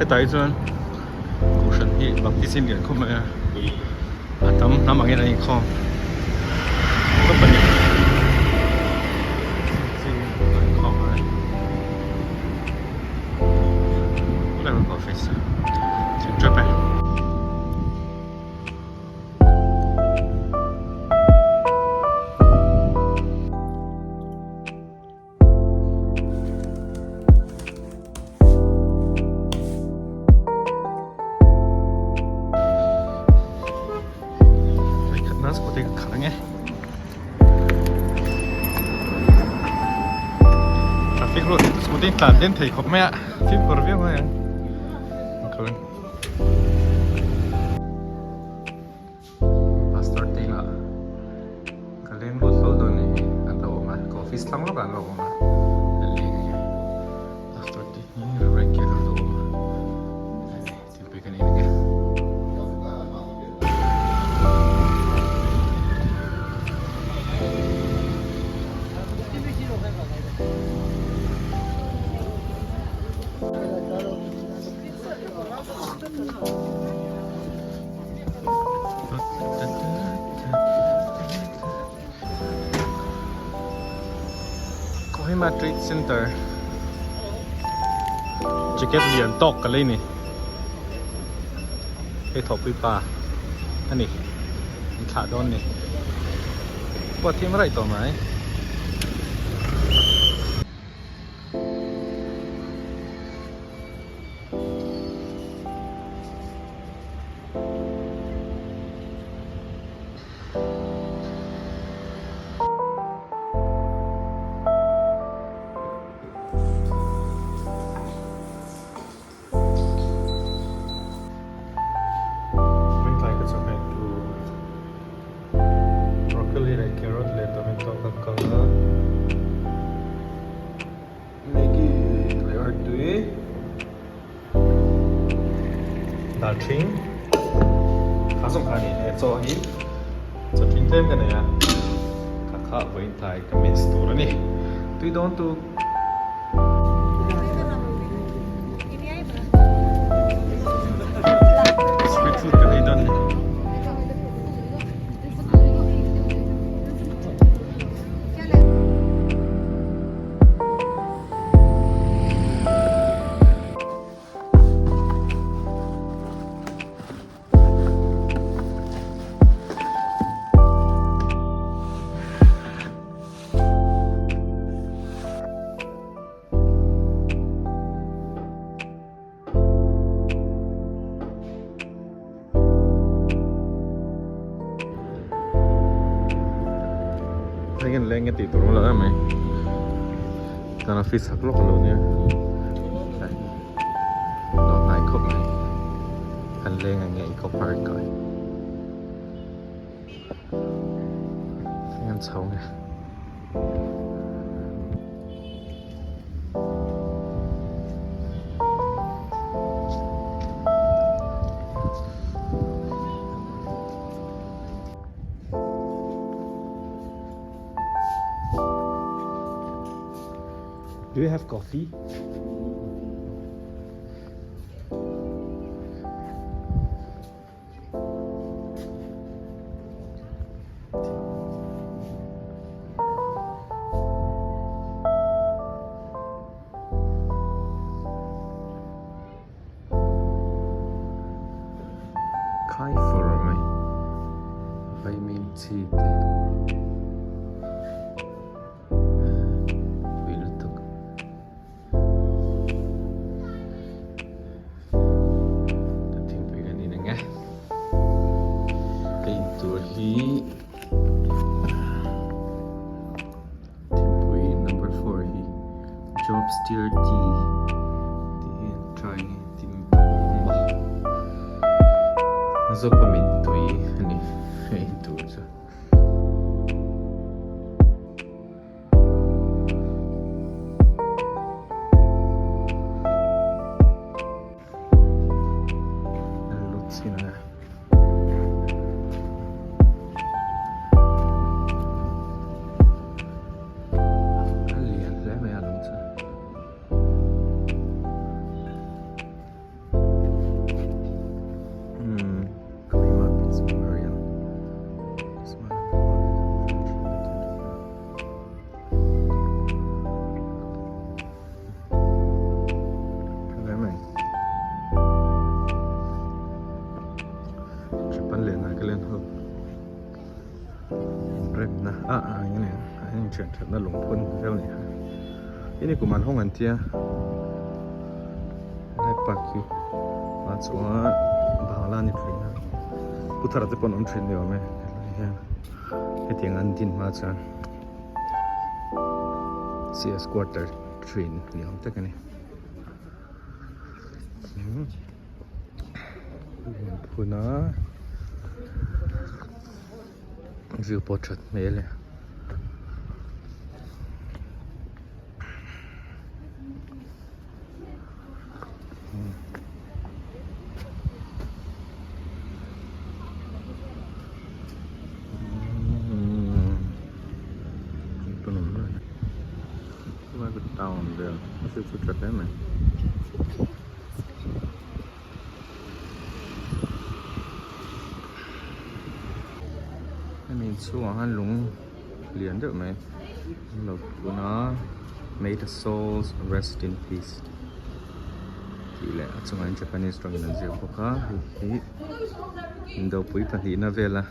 Hetah hi chuan kohhran hi baptist hi lian khawp mai a a tam hnam angin an inkhawm khawp a ni office thleng tep e. Scooty ka khalh ange traffic road scooty tlan den thei khawp mai a fimkhur viau mai ang. Pastor te inah ka leng lut hlawl dawn nih hi an lo awm a ka office thlang lawkah an lo awm a ka leng ang e pastor te hi reverend ke an lo awm a thingpui kan in ang e. Kohima Trade Center jacket lian tawk ka lei ni hei thawhpui pa a ni an thlah dawn ni pawh a thim raih tawh mai. Tlai ka chawhmeh tur broccoli leh carrot leh tomato ka kal a. Maggi leh artui dal thing kha zawng kha a ni he chaw hi chaw thing tlem ka nei a kha kha vawiin tlai ka mix tur a ni tui dawn tuk. Street food kan ei dawn a ni. Hei hian leng nge tih tur awm lo em mai kan office hak lawk a lo nia hei lo hnai khawp mai kan leng ang nge eco park ah hian chho nge. Do you have coffee? Khai fur mai vaimin chi te pui lutuk. Kan thingpui kan in ang e ka in tur hi thingpui number 4 hi job steer tea tih hi an try nge tin zawpa mittui a ni ka in tur chu. thian ho inremna ah ah eng nge an inthian thatna lungphun vel a ni kha hei ni kum an hawng an tia helai park hi a chuan bangla a ni thin a pu thara te pawh an awm thin ni awm e helai hian hetiang an din hma chuan CS quarter thin ni awm tak a ni. Lungphun a view pawh that hmel e. Town vel a thil chu tha hle mai. Hemi inchhungah hian lung lian deuh mai an lo phun a may the souls rest in peace tih leh a chungah hian Japanese tawngin an ziak bawk a hei hi indopui pahnihna vela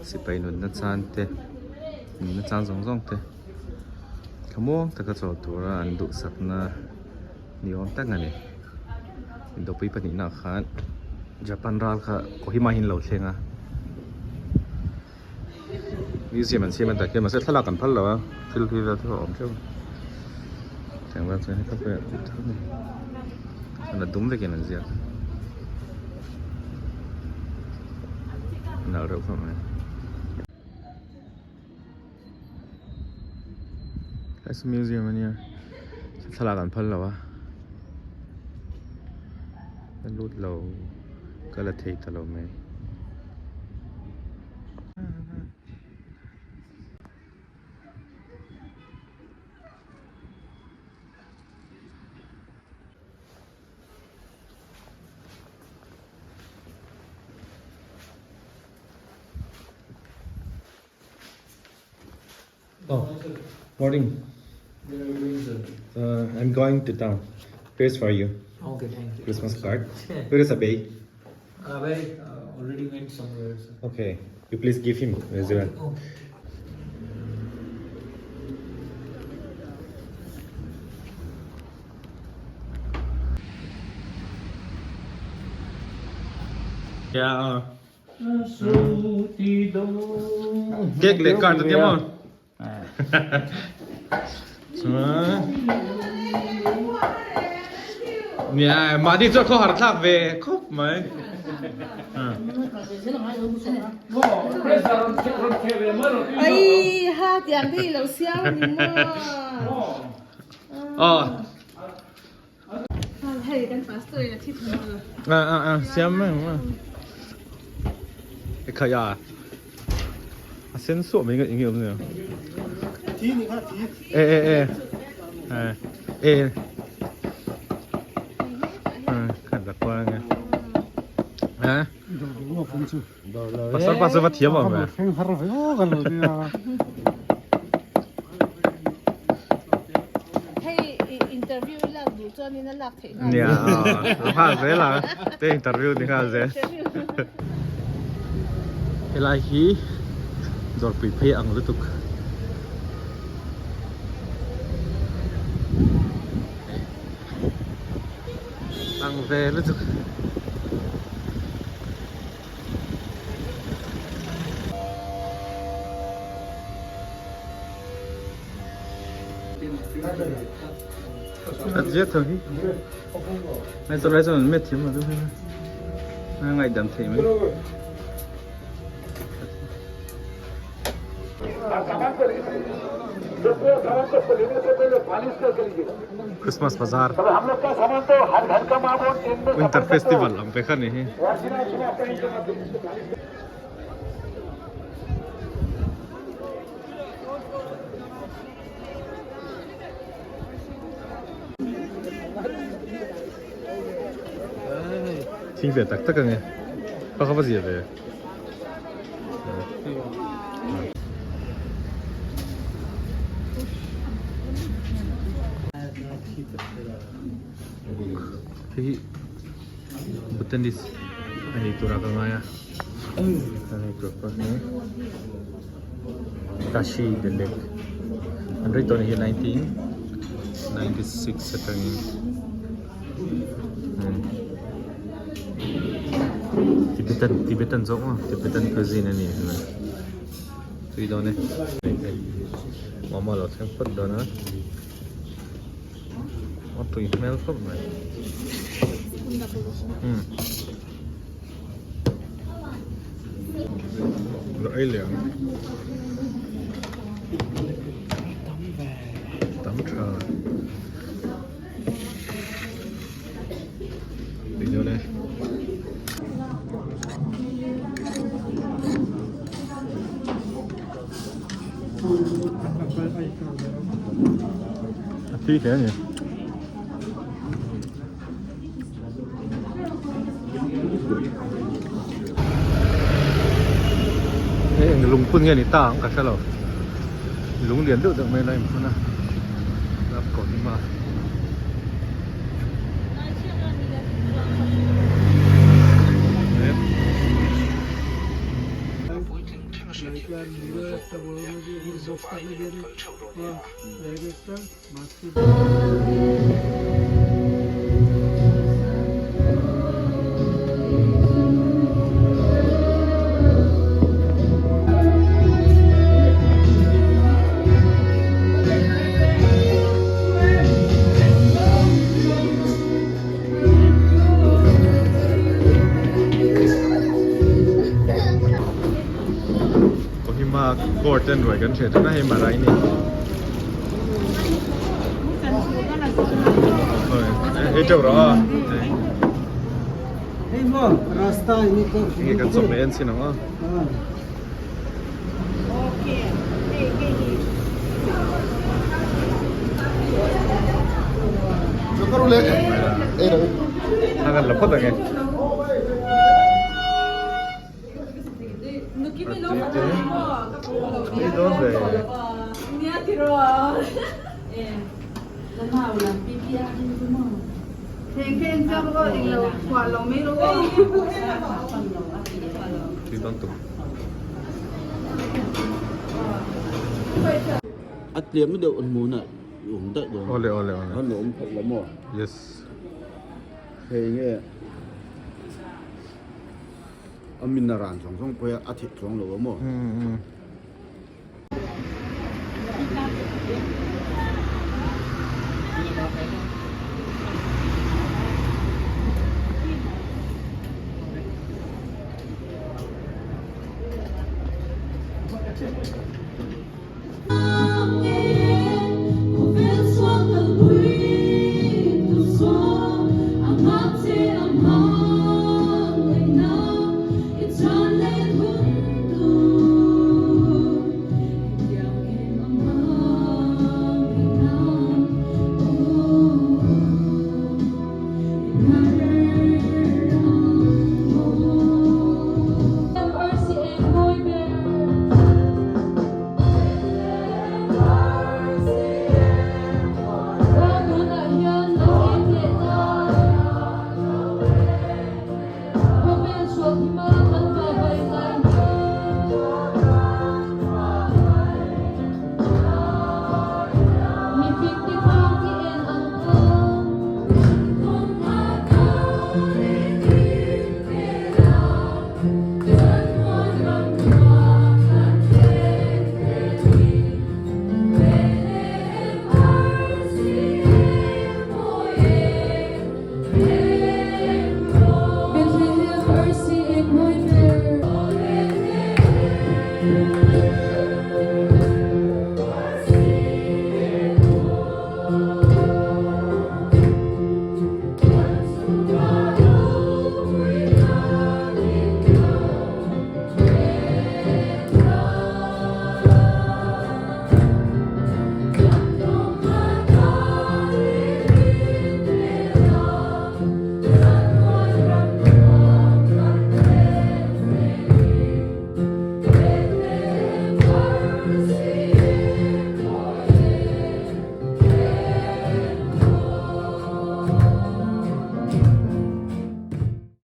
sipai nunna chan te nunna chan zawng zawng te. Thlamuang taka chawl tura an duhsakna ni awm tak a ni. Indopui pahnihna ah khan Japan ral kha Kohima hi an lo thleng a. Museum an siam a tak hian mahse thlalak an phal lo a, thil hlui vel te pawh a awm teuh a. Tiang vel chuan heta pawh hi a tih a ni. Chuan a dum vekin an ziak. A nalh reuh khawp mai. Hei museum ania thlalak an phal lo a a lut lo ka la thei ta lo mai. Oh, morning. Where are you going, sir? I'm going to town. Here's for you. Okay, thank you. Christmas card. Where is Abhay? Abhay already went somewhere, sir. Okay, you please give him as well. Okay. Yeah. Cake leh card a tia maw? Chuan Nia mahni chu a khawhar thlak ve khawp mai. Ai ha tiang te i lo siam a ni maw? Aw. Hei kan pastor in a thi thung a. A a a siam mai ang a. E khai a. A sen suah mai nge awm nia. Thi ni kha thi. E e e. E. Khat la kual nge. Ha? Pastor pa chu va thiam awm e. Thleng har ve aw kan lo nia. Hei interview i lak duh chuan in a lak theih nghal. Nia a nghal zel a te interview ni nghal zel. Helai hi dawrpui phei ang lutuk. Ang ve lutuk. Thật giết thôi Ngay sau đây cho nó mệt thiếu mà tôi Ngay đầm thể mới Christmas bazar Winter Festival ang ve kha ni hi. Thing ve tak tak ange kha kha va zia ve. Hei hi Bhutanese a ni tura ka ngai a. Hei tur pawh hi Tashi Delek an rei tawh a ni hi 1996 atangin Tibetan Tibetan zawk maw Tibetan cuisine a ni helai tui dawn e momo a lo thleng phawt dawn a a tui hmel khawp mai umm. Lo ei leh ang tam tha tui dawn e. A tui hle a ni. Hei eng lungphun nge ni ta ang ka hre lo lung lian deuh deuh mai lai in phun a lap Kohima. Kohima court en ruai kan hriat thin a hei Marai ni. Ei teuh rawh a. Hei maw rasta ini ko. Nge kan chawp mai en sin ang a. Okay. Hei hei hi. Thang an la phawt ang e. Tui dawn ve. Tui dawn tuk. A tliam deuh an hmun ah i awm daih dawn. Awle awle awle. An awm phawt lo maw? Yes. Hei nge. A min a ran zawng zawng pawh hi a theih chuang lo a maw?